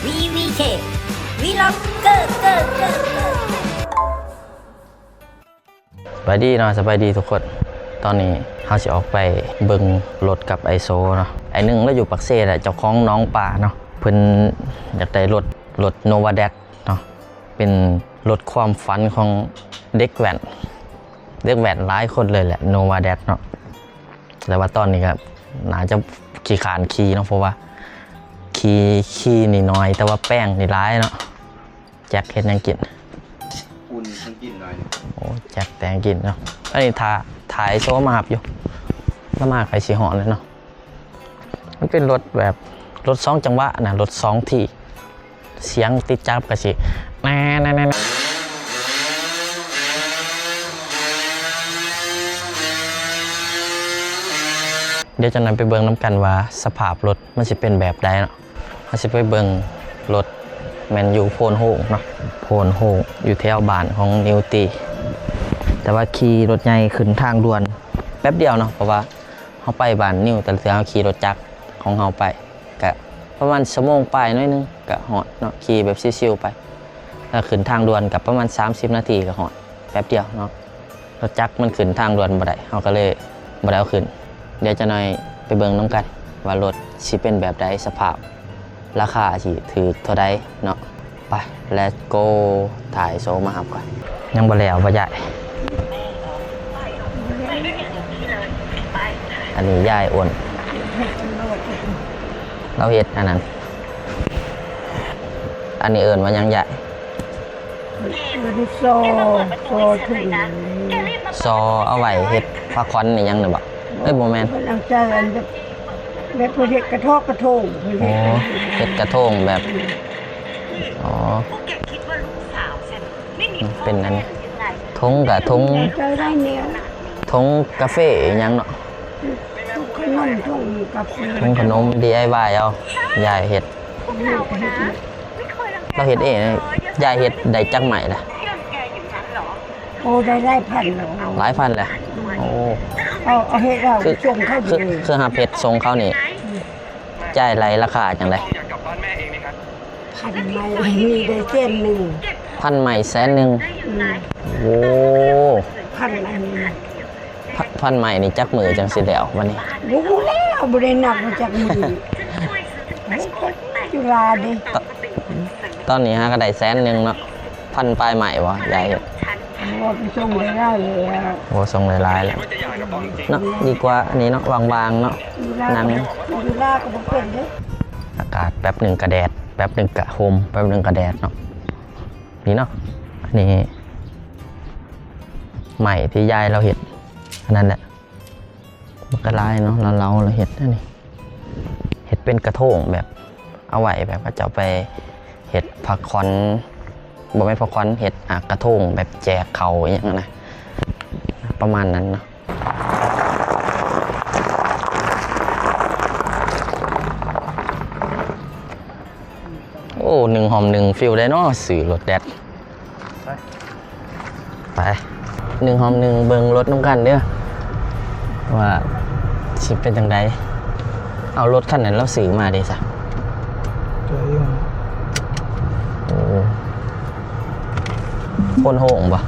ວີວີເຄ ວີລັອກເກີ ເກີ ເກີ ເກີ. ສະບາຍດີເນາະ ສະບາຍດີທຸກຄົນ. ຕອນນີ້ເຮົາຊິອອກໄປເບິ່ງລົດກັບອ້າຍໂຊເນາະ. ອ້າຍໜຶ່ງລາວຢູ່ປາກເຊແຫຼະ ເຈົ້າຂອງໜອງປາເນາະ. ເພິ່ນຢາກໄດ້ລົດ ລົດໂນວາແດັກເນາະ. ເປັນລົດຄວາມຝັນຂອງເດັກແວ່ນ ເດັກແວ່ນຫຼາຍຄົນເລີຍແຫຼະ ໂນວາແດັກເນາະ. ແຕ່ວ່າຕອນນີ້ກໍໜ້າຈະຂີ້ຄ້ານຂີ່ເນາະ ເພາະວ່າຂີ່ ຂີ່ນີ້ໜ້ອຍ ແຕ່ວ່າແປ້ງນີ້ຫຼາຍເນາະ. ແຈັກເຮັດຫຍັງກິນ? ອຸ່ນທັງກິນໜ້ອຍໜຶ່ງ. ໂອ້ ແຈັກແຕ່ງກິນເນາະ. ອັນນີ້ຖ້າ ຖ້າອ້າຍໂຊມາຮັບຢູ່. ລາວມາກໍຊິຮອດແລ້ວເນາະ. ມັນເປັນລົດແບບ ລົດສອງຈັງຫວະນະ ລົດສອງທີ່. ສຽງຕິດຈັບກໍຊິ ແນ ແນ ແນ ແນ. ດຽວຈັກໜ່ອຍໄປເບິ່ງນຳກັນວ່າສະພາບລົດມັນຊິເປັນແບບໃດເນາະ. ເຮົາຊິໄປເບິ່ງລົດ ແມ່ນຢູ່ໂພນໂຮງເນາະ ໂພນໂຮງ ຢູ່ແຖວບ້ານຂອງນິວຕີ. ແຕ່ວ່າຂີ່ລົດໃຫຍ່ຂຶ້ນທາງດ່ວນແປັບດຽວເນາະ ເພາະວ່າເຮົາໄປບ້ານນິວ ແຕ່ລະເທື່ອເຮົາຂີ່ລົດຈັກຂອງເຮົາໄປ ກະປະມານຊົ່ວໂມງປາຍໜ້ອຍໜຶ່ງກະຮອດເນາະ ຂີ່ແບບຊິວໆໄປ. ແລ້ວຂຶ້ນທາງດ່ວນກະປະມານສາມສິບນາທີກະຮອດ ແປັບດຽວເນາະ. ລົດຈັກມັນຂຶ້ນທາງດ່ວນບໍ່ໄດ້ ເຮົາກໍເລີຍບໍ່ໄດ້ເອົາຂຶ້ນ. ດຽວຈັກໜ່ອຍໄປເບິ່ງນຳກັນວ່າລົດຊິເປັນແບບໃດ ສະພາບ ລາຄາຊິຖືກເທົ່າໃດເນາະ. ໄປ let's go ຖ້າອ້າຍໂຊມາຮັບກ່ອນ. ຍັງບໍ່ແລ້ວບໍ່ຍາຍ? ອັນນີ້ຍາຍໂອນ ລາວເຮັດອັນນັ້ນ. ອັນນີ້ເອີ້ນວ່າຫຍັງຍາຍ? ເອີ້ນຊໍ ຊໍຖົງ ຊໍເອົາໄວ້ເຮັດພາຄອນອີ່ຫຍັງນີ້ບໍ? ເອີຍ ບໍ່ແມ່ນ ເພິ່ນເອົາໃສ່ອັນແບບ ແບບເພິ່ນເຮັດກະທອກກະໂທງ ເພິ່ນ ໂອ້ ເຮັດ ເຮັດກະໂທງແບບ ອືມ ອໍ ເປັນອັນນີ້ ຖົງກະຖົງ ໃສ່ໄດ້ແນວ ຖົງກາເຟອີ່ຫຍັງເນາະ. ຂະໜົມ ຖົງກາເຟ ຖົງຂະໜົມ ດີໄອວາຍ ເອົາ ຍາຍເຮັດ ລາວເຮັດເອງ. ຍາຍເຮັດໄດ້ຈັກໄມ້ລະ? ໂອ້ ໄດ້ຫຼາຍພັນແລ້ວ ຫຼາຍພັນແລ້ວ. ໂອ້ ເອົາ ເອົາເຮັດເອົາ ຄື ສົ່ງເຂົາ ຄື ຄືຮັບເຮັດສົ່ງເຂົານີ້ ອືມ ຈ່າຍໄລ່ລາຄາຈັ່ງໃດ? ພັນໄມ້ນີ້ໄດ້ແສນໜຶ່ງ ພັນໄມ້ແສນໜຶ່ງ. ອືມ ໂອ້ ພັນໄມ້ນີ້ ພັນ ພັນໄມ້ນີ້ຈັກມື້ຈັ່ງຊິແລ້ວບັດນີ້? ບໍ່ຮູ້ແລ້ວ ບໍ່ໄດ້ນັບວ່າຈັກມື້. ໂອ້ຍ ຈຸລາເດ້. ຕ- ຕອນນີ້ຫາກໍໄດ້ແສນໜຶ່ງເນາະ. ພັນປາຍໄມ້ບໍ່ ຍາຍເຮັດ? ບໍ່ ໄປສົ່ງຫຼາຍໆແລ້ວ ບໍ່ສົ່ງຫຼາຍໆແລ້ວເນາະ. ດີກວ່າອັນນີ້ເນາະ ວ່າງໆເນາະ ນັ່ງ ຈຸລາກໍບໍ່ເປັນເດ້. ອາກາດແປັບໜຶ່ງກໍແດດ ແປັບໜຶ່ງກໍຮົ່ມ ແປັບໜຶ່ງກໍແດດເນາະ. ນີ້ເນາະ ອັນນີ້ໄມ້ທີ່ຍາຍລາວເຮັດ ອັນນັ້ນແຫຼະ ບັກກະຫຼາຍເນາະ. ລາວ ລາວ ລາວເຮັດອັນນີ້ ເຮັດເປັນກະໂທງແບບ ເອົາໄວ້ແບບເຂົາເຈົ້າໄປເຮັດພາຄອນ ບໍ່ແມ່ນພາຄອນ ເຮັດ ອາ ກະໂທງແບບແຈກເຂົ້າອີ່ຫຍັງຫັ້ນນະ ປະມານນັ້ນເນາະ. ໂອ້ ໜຶ່ງຫອມໜຶ່ງ ຟີວໃດເນາະ ຊື້ລົດແດດ. ໄປ ໜຶ່ງຫອມໜຶ່ງ ເບິ່ງລົດນຳກັນເດີ້ ວ່າຊິເປັນຈັ່ງໃດ. ເອົາ ລົດຄັນນັ້ນລາວຊື້ມາເດ້ຊະ? ໂອ້ ຄົນໂຮງບໍ່?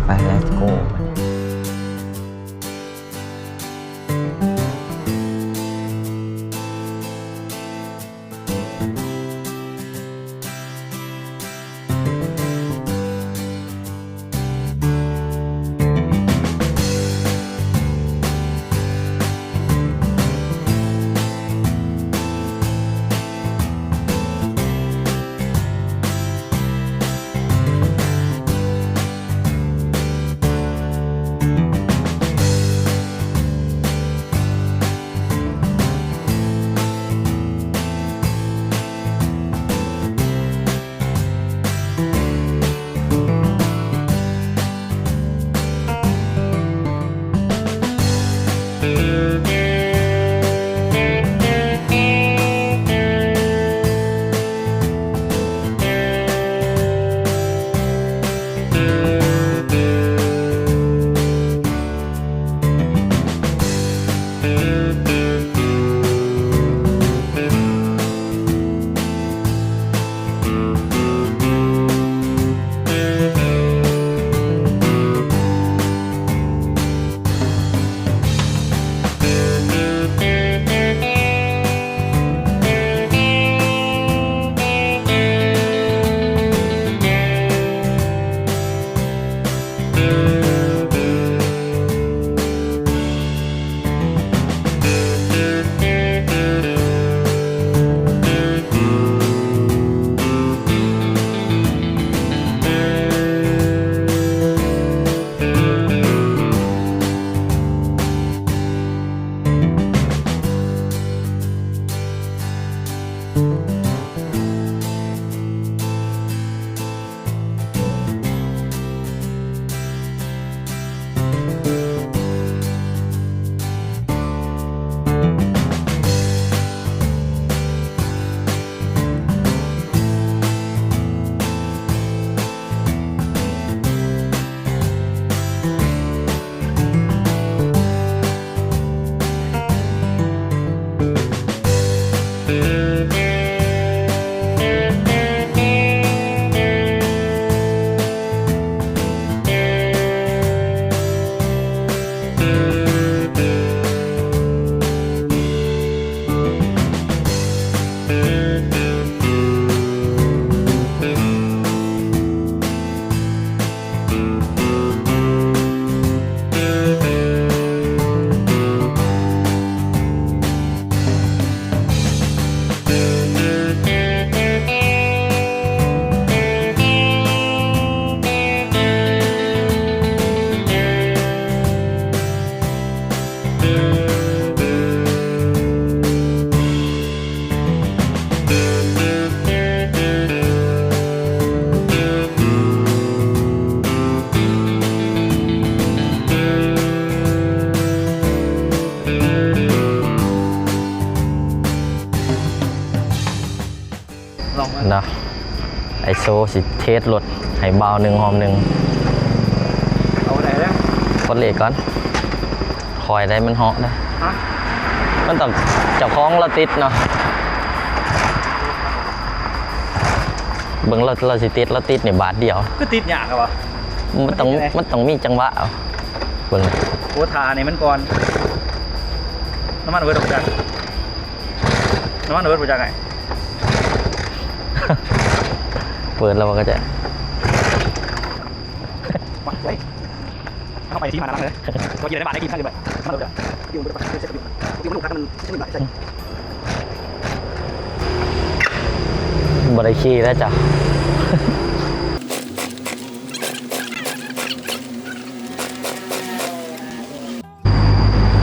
ໄປໆ let's go. ເນາະ ໄອໂຊຊິເທສລົດໃຫ້ບ່າວໜຶ່ງຫອມໜຶ່ງ. ເອົາໄດ້ແລ້ວ ກົດເລກກ່ອນ. ຄ່ອຍໄດ້ ມັນເຫາະໄດ້. ຮະ? ມັນຕ້ອງເຈົ້າຂອງລາວຕິດເນາະ. ເບິ່ງລາວ ລາວຊິຕິດ ລາວຕິດນີ້ບາດດຽວ. ຄືຕິດຍາກແທ້ວະ? ມັນຕ້ອງ ມັນເຮັດຈັ່ງໃດ? ມັນຕ້ອງມີຈັງຫວະ. ເບິ່ງ ໂອ້ ຖ້ານີ້ມັນກ່ອນ ນ້ຳມັນເບິດບໍ່ຈັກ ນ້ຳມັນເບິດບໍ່ຈັກ. ເປີດແລ້ວມັນກໍຈະ ມາເວີຍ ເຮົາໄປທີ່ມານະເລີຍ ຕົວກິນໃນບ້ານໄດ້ກິນທາງອື່ນໄປ ມາເລີຍ ຢູ່ບໍ່ໄດ້ ຢູ່ມັນລູກຄ້າມັນຊິໄດ້ໃສ່ ບໍ່ໄດ້ຂີ່ແລ້ວຈ້ະ.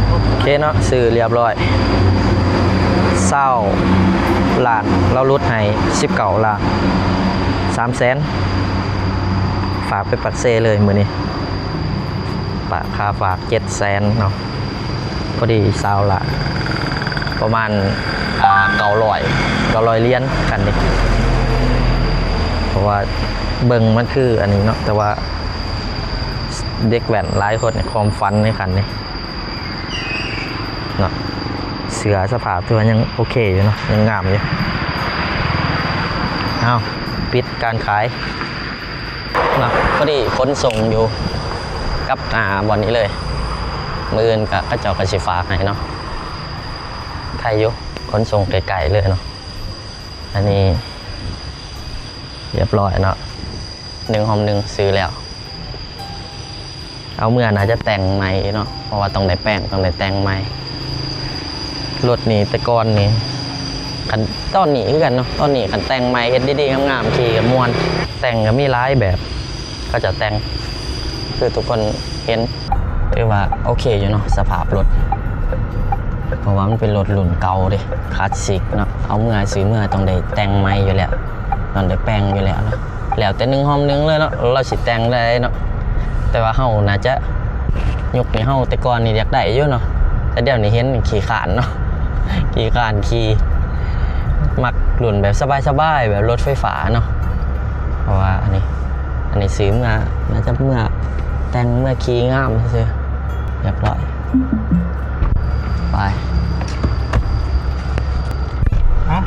ໂອເຄເນາະ ຊື້ຮຽບຮ້ອຍ ຊາວລ້ານ ລາວຫຼຸດໃຫ້ສິບເກົ້າລ້ານ ສາມແສນ ຝາກໄປປາກເຊເລີຍມື້ນີ້ ປະຄ່າຝາກເຈັດແສນເນາະ ພໍດີຊາວລ້ານ ປະມານ ອ່າ ເກົ້າຮ້ອຍ ເກົ້າຮ້ອຍຫຼຽນຄັນນີ້ ເພາະວ່າເບິ່ງມັນຄືອັນນີ້ເນາະ ແຕ່ວ່າເດັກແວ່ນຫຼາຍຄົນຄວາມຝັນໃນຄັນນີ້ ເນາະ ເສື້ອສະພາບຖືວ່າຍັງໂອເຄຢູ່ເນາະ ຍັງງາມຢູ່. ເອົາ ປິດການຂາຍເນາະ ພໍດີຂົນສົ່ງຢູ່ກັບ ອ່າ ບ່ອນນີ້ເລີຍ ມື້ອື່ນກະເຂົາເຈົ້າກະຊິຝາກໃຫ້ເນາະ ໄຄຢູ່ ຂົນສົ່ງໃກ້ໆເລີຍເນາະ. ອັນນີ້ຮຽບຮ້ອຍເນາະ ໜຶ່ງຫອມໜຶ່ງຊື້ແລ້ວ ເອົາເມືອໜ້າຈະແຕ່ງໃໝ່ເນາະ ເພາະວ່າຕ້ອງໄດ້ແປງ ຕ້ອງໄດ້ແຕ່ງໃໝ່. ລົດນີ້ແຕ່ກ່ອນນີ້ ຄັນຕອນນີ້ຄືກັນເນາະ ຕອນນີ້ຄັນແຕ່ງໃໝ່ເຮັດດີໆງາມໆ ຂີ່ກໍມ່ວນ ແຕ່ງກໍມີຫຼາຍແບບ ເຂົາເຈົ້າແຕ່ງ ຄືທຸກຄົນເຫັນ ຖືວ່າໂອເຄຢູ່ເນາະ ສະພາບລົດ ເພາະວ່າມັນເປັນລົດລຸ້ນເກົ່າເດ້ ຄລາສສິກເນາະ ເອົາເມືອ ຊື້ເມືອຕ້ອງໄດ້ແຕ່ງໃໝ່ຢູ່ແລ້ວ ຕ້ອງໄດ້ແປງຢູ່ແລ້ວເນາະ ແລ້ວແຕ່ໜຶ່ງຫອມໜຶ່ງເລີຍເນາະ ລາວຊິແຕ່ງແນວໃດເນາະ. ແຕ່ວ່າເຮົາໜ້າຈະ ຍຸກນີ້ເຮົາ ແຕ່ກ່ອນນີ້ຢາກໄດ້ຢູ່ເນາະ ແຕ່ດຽວນີ້ເຫັນຂີ້ຄ້ານເນາະ ຂີ້ຄ້ານຂີ່ ມັກລຸ້ນແບບສະບາຍໆ ແບບລົດໄຟຟ້າເນາະ ເພາະວ່າອັນນີ້ ອັນນີ້ຊື້ເມືອ ໜ້າຈະເມືອແຕ່ງ ເມືອຂີ່ງາມຊື່ໆ ຮຽບຮ້ອຍ ໄປ. ເອົ້າ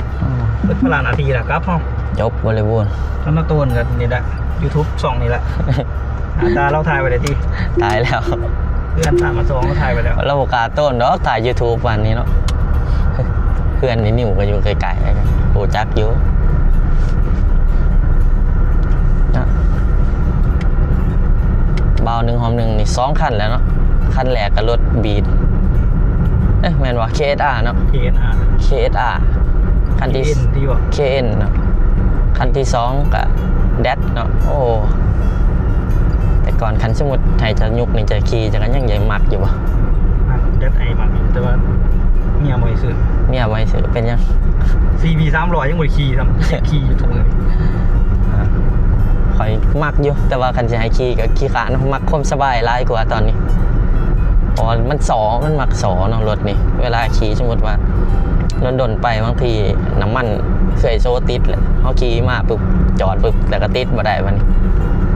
ເບິດພາລະໜ້າທີ່ແລ້ວ ກັບເຮົາ ຈົບບໍລິບູນ ເຮົາມາໂຕນກັນນີ້ແຫຼະ ຢູທູບຊ່ອງນີ້ແຫຼະ ໜ້າຕາລາວຖ່າຍໄວ້ແລ້ວຕິ? ຕາຍແລ້ວ ເພື່ອນຕາມມາສ່ອງລາວຖ່າຍໄວ້ແລ້ວ ລາວບໍ່ກ້າໂຕນດອກ ຖ່າຍຢູທູບປານນີ້ເນາະ ເພື່ອນນີ້ນິວກໍຢູ່ໃກ້ໆ ຮູ້ຈັກຢູ່ເນາະ. ບ່າວໜຶ່ງຫອມໜຶ່ງນີ້ສອງຄັນແລ້ວເນາະ ຄັນແລກກໍລົດບີດ ເອີ ແມ່ນບໍ່ ເຄເອັສອາເນາະ ເຄເອັສອາ ເຄເອັສອາ ຄັນທີ່ ເຄເອັນ ເນາະ ຄັນທີ່ສອງກໍແດັດເນາະ. ໂອ້ ແຕ່ກ່ອນຄັນສົມມຸດໃຫ້ເຈົ້າຍຸກນີ້ ເຈົ້າຂີ່ ເຈົ້າກໍຍັງຢາກມັກຢູ່ບໍ່? ມັກ ແດັດໄອມັກຢູ່ ແຕ່ວ່າເມຍບໍ່ໃຫ້ຊື້ ເມຍບໍ່ໃຫ້ຊື້ ເປັນຫຍັງ? ຊີບີສາມຮ້ອຍ ຍັງບໍ່ໄດ້ຂີ່ຊ້ຳ ຂີ່ຢູ່ທຸກມື້. ອ່າ ຂ້ອຍມັກຢູ່ ແຕ່ວ່າຄັນຊິໃຫ້ຂີ່ກໍຂີ້ຄ້ານເນາະ ມັກຄວາມສະບາຍຫຼາຍກວ່າຕອນນີ້ ເພາະວ່າມັນສໍ້ ມັນມັກສໍ້ເນາະ ລົດນີ້ ເວລາຂີ່ ສົມມຸດວ່າດົນໆໄປ ບາງທີນ້ຳມັນເຄື່ອຍໂຊຕິດແຫຼະ ເຮົາຂີ່ມາປຶບ ຈອດປຶບ ແລ້ວກໍຕິດບໍ່ໄດ້ ບັດນີ້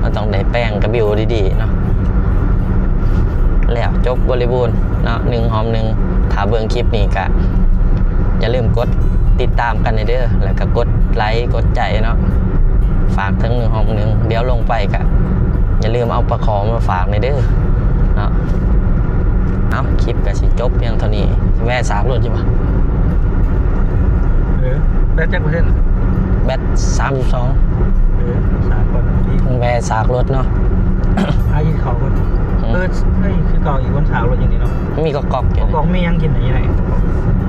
ເຮົາຕ້ອງໄດ້ແປງກະບິວດີໆເນາະ. ແລ້ວ ຈົບບໍລິບູນເນາະ ໜຶ່ງຫອມໜຶ່ງ. ຖ້າເບິ່ງຄລິບນີ້ກະຢ່າລືມກົດຕິດຕາມກັນແດ່ເດີ ແລ້ວກະກົດໄລກົດໃຈເນາະ ຝາກເຖິງໜຶ່ງຫອມໜຶ່ງ. ດຽວລົງໄປກະຢ່າລືມເອົາປາຄໍມາຝາກແດ່ເດີເນາະ. ເອົາ ຄລິບກະຊິຈົບພຽງເທົ່ານີ້. ແວ່ສາກລົດຢູ່ບໍ່? ເອີ ແບັດຈັກເປີເຊັນ? ແບັດສາມສິບສອງ. ເອີ ສາກກ່ອນ ແວ່ສາກລົດເນາະ. ຫາກິນເຂົ້າກ່ອນ. ອືມ ເອີ ເອີ ຄືເກົ່າອີກ ວັນເສົາລົດຢູ່ນີ້ເນາະ. ມີກອກໆຢູ່ ກອກໆມີຫຍັງກິນຢູ່ນີ້?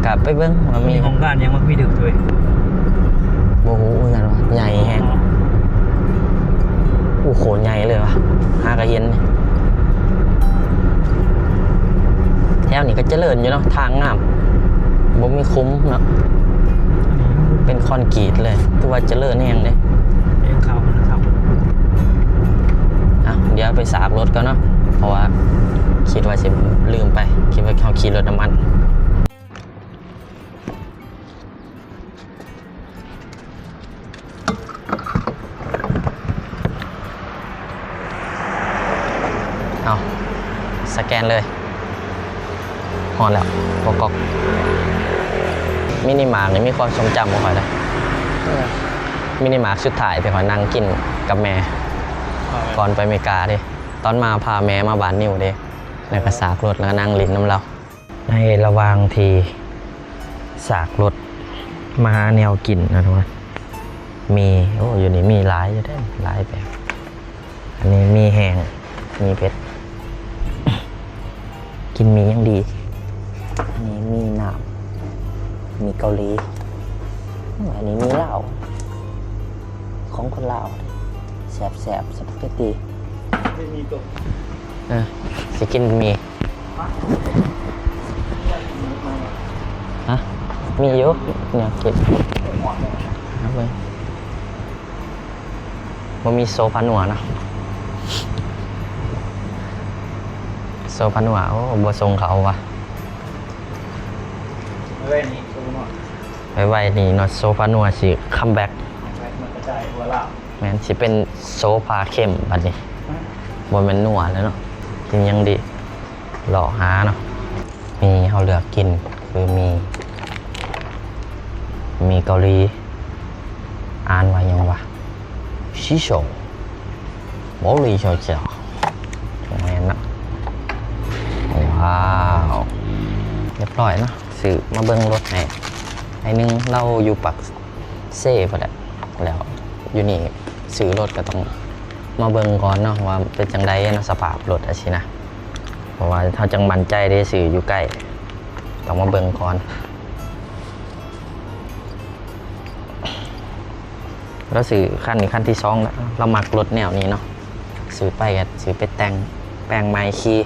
ກະໄປເບິ່ງວ່າມີ ມີຫ້ອງການຫຍັງ ມັກມີດຶກເວີຍ. ບໍ່ຮູ້ຄືກັນວ່າໃຫຍ່ແຮງ. ອໍ ໂອ້ໂຫ ໃຫຍ່ເລີຍວ່າ ຫາກະເຫັນ. ແຖວນີ້ກໍຈະເລີນຢູ່ເນາະ ທາງງາມ ບໍ່ມີຂຸມເນາະ ເປັນຄອນກຣີດເລີຍ ຖືວ່າຈະເລີນແຮງເດ້. ເອງເຂົ້ານະຄັບ. ອ່ະ ດຽວໄປສາກລົດກ່ອນເນາະ ເພາະວ່າຄິດວ່າຊິລືມໄປ ຄິດວ່າເຮົາຂີ່ລົດນ້ຳມັນ. ນເລີຍ. ຮອດແລ້ວ ບໍ່ກອກ. ມິນິມາກນີ້ມີຄວາມຊົງຈຳຂອງຂ້ອຍເດ້. ເອີ ມິນິມາກສຸດທ້າຍທີ່ຂ້ອຍນັ່ງກິນກັບແມ່ ກ່ອນໄປອາເມລິກາເດ້. ຕອນມາພາແມ່ມາບ້ານນິວເດ້ ແລ້ວກໍສາກລົດ ແລ້ວກໍນັ່ງຫຼິ້ນນຳລາວ. ໃນລະຫວ່າງທີ່ສາກລົດມາຫາແນວກິນນະທຸກຄົນ ມີ ໂອ້ ຢູ່ນີ້ມີຫຼາຍຢູ່ເດ້ ຫຼາຍແບບ. ອັນນີ້ໝີ່ແຫ້ງ ໝີ່ເຜັດ ກິນໝີ່ຢ່າງດີ. ອັນນີ້ໝີ່ນ້ຳ ໝີ່ເກົາຫຼີ. ອັນນີ້ໝີ່ລາວ ຂອງຄົນລາວ ແຊບໆ ສະປາເກັດຕີ. ເອີ ຊິກິນໝີ່ ຮະ ມີຢູ່ແນວກິນ ເອົາເບິ່ງ. ບໍ່ມີໂຊພານົວເນາະ ໂຊພານົວ. ໂອ້ ບໍ່ສົ່ງເຂົາວ່າ ໄວໆນີ້ໂຊພານົວ ໄວໆນີ້ເນາະ ໂຊພານົວຊິຄັມແບັກ ແບັກມາກະຈາຍທົ່ວລາວ. ແມ່ນ ຊິເປັນໂຊພາເຄັມບັດນີ້ ບໍ່ແມ່ນນົວແລ້ວເນາະ. ກິນຫຍັງດີ ເລາະຫາເນາະ. ມີເຮົາເລືອກກິນຄືມີ ມີເກົາຫຼີ ອ່ານວ່າຫຍັງວະ ຊິໂຊ ບໍ່ລີໂຊເຈຍ ແມ່ນນະ. ວ້າວ ຮຽບຮ້ອຍເນາະ. ຊື້ມາເບິ່ງລົດໃຫ້ ໃຫ້ໜຶ່ງ ລາວຢູ່ປາກເຊພຸ້ນແຫຼະ ແລ້ວຢູ່ນີ້ຊື້ລົດກໍຕ້ອງມາເບິ່ງກ່ອນເນາະ ວ່າເປັນຈັ່ງໃດເນາະ ສະພາບລົດຈັ່ງຊີ້ນະ. ເພາະວ່າເຮົາຈັ່ງໝັ້ນໃຈເດ້ ຊື້ຢູ່ໃກ້ ຕ້ອງມາເບິ່ງກ່ອນ. ລາວຊື້ຄັນນີ້ຄັນທີສອງແລ້ວ ລາວມັກລົດແນວນີ້ເນາະ ຊື້ໄປກໍຊື້ໄປແຕ່ງ ແປງໃໝ່ຂີ່.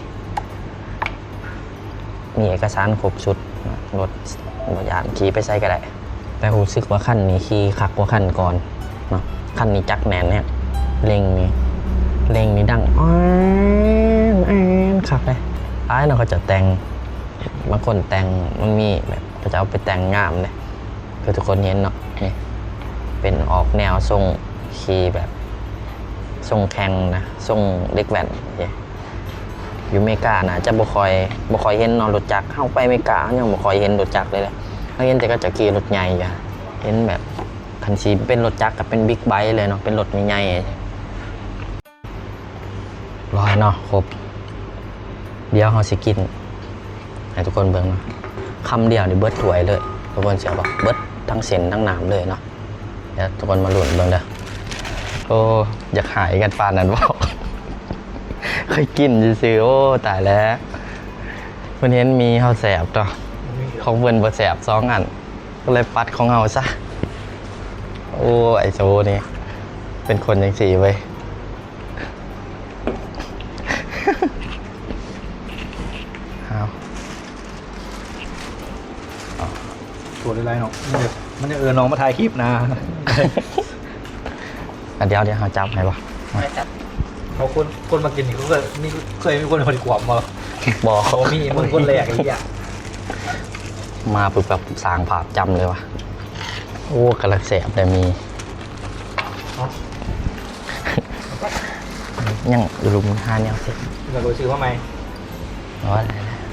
ມີເອກະສານຄົບຊຸດ ລົດບໍ່ຢ້ານ ຂີ່ໄປໃສກໍໄດ້. ແຕ່ຮູ້ສຶກວ່າຄັນນີ້ຂີ່ຄັກກວ່າຄັນກ່ອນເນາະ ຄັນນີ້ຈັກແໜ້ນແຮງ. ເລັ່ງນີ້ ເລັ່ງນີ້ດັງ ແອນ ແອນ ຄັກເດ້. ຫຼາຍເນາະ ເຂົາເຈົ້າແຕ່ງ ບາງຄົນແຕ່ງ ມັນມີແບບເຂົາເຈົ້າເອົາໄປແຕ່ງງາມເດ້ ຄືທຸກຄົນເຫັນເນາະ. ນີ້ເປັນອອກແນວຊົງຂີ່ແບບຊົງແຂ່ງນະ ຊົງເດັກແວ່ນ. ຢູ່ເມກາໜ້າຈະບໍ່ຄ່ອຍ ບໍ່ຄ່ອຍເຫັນເນາະລົດຈັກ. ເຮົາໄປເມກາເຮົາຍັງບໍ່ຄ່ອຍເຫັນລົດຈັກເລີຍ ເຮົາເຫັນແຕ່ເຂົາເຈົ້າຂີ່ລົດໃຫຍ່. ເຫັນແບບ ຄັນຊິເປັນລົດຈັກກໍເປັນບິກໄບເລີຍເນາະ ເປັນລົດໃຫຍ່ໆ. ຮ້ອຍເນາະ ຄົບ. ດຽວເຮົາຊິກິນໃຫ້ທຸກຄົນເບິ່ງເນາະ ຄຳດຽວນີ້ເບິດຖ້ວຍເລີຍ ທຸກຄົນເຊື່ອບໍ່? ເບິດທັງເສັ້ນທັງນ້ຳເລີຍເນາະ. ດຽວທຸກຄົນມາລຸ້ນເບິ່ງເດີ. ໂອ້ ຢາກຫາຍກັນປານນັ້ນບໍ່? ຄ່ອຍກິນຊື່ໆ. ໂອ້ ຕາຍແລ້ວ ເພິ່ນເຫັນໝີ່ເຮົາແຊບເນາະ ຂອງເພິ່ນບໍ່ແຊບສອງອັນ ກໍເລີຍປັດຂອງເຮົາຊະ. ໂອ້ ໄອ້ໂຊນີ້ເປັນຄົນຈັ່ງຊີ້ເວີຍ. ເອົາ ຕົວຫຼາຍໆເນາະ ມັນຢາກ ມັນຢາກເອີ້ນນ້ອງມາຖ່າຍຄລິບນະ. ອ່ະ ດຽວ ດຽວເຮົາຈັບໃຫ້ບໍ່? ໄດ້ຈັບ. ເຂົາຄົນ ຄົນມາກິນນີ້ ເຂົາເຄີຍມີ ເຄີຍມີຄົນເພິ່ນກວມບໍ່? ບໍ່ ບໍ່ມີ ມຶງຄົນແລກໄອ້ເຫຍ. ມາປຶບແບບສ້າງພາບຈຳເລີຍວ່າ ໂອ້ ກຳລັງແຊບເລີຍ ມີ ຍັງລຸມຫາແນວຊິ ແລ້ວກໍໄປຊື້ມາໃໝ່. ໂອ້ຍ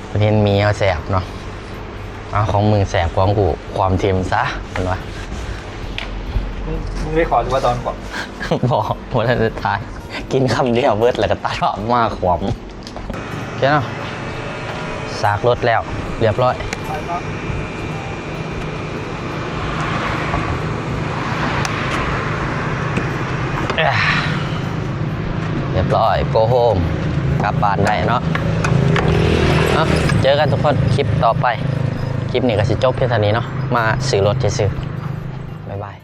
ເພິ່ນເຫັນໝີ່ເຮົາແຊບເນາະ ເອົາ ຂອງມຶງແຊບກວ່າຂອງກູ ຄວາມຖິ້ມຊະ ເພິ່ນວ່າ. ມຶງ ມຶງໄດ້ຂໍຢູ່ວ່າຕອນຂອງ ບໍ່ ບໍ່ໄດ້ຖ່າຍ ກິນຄຳດຽວເບິດ ແລ້ວກໍຕັດພາບມາຂວາມ. ໂອເຄເນາະ ສາກລົດແລ້ວ ຮຽບຮ້ອຍ ຮຽບຮ້ອຍ ໂກໂຮມ ກັບບ້ານໄດ້ເນາະ. ເອົາ ເຈີກັນທຸກຄົນ ຄລິບຕໍ່ໄປ. ຄລິບນີ້ກໍຊິຈົບພຽງເທົ່ານີ້ເນາະ ມາຊື້ລົດຊື່ໆ. ບາຍບາຍ.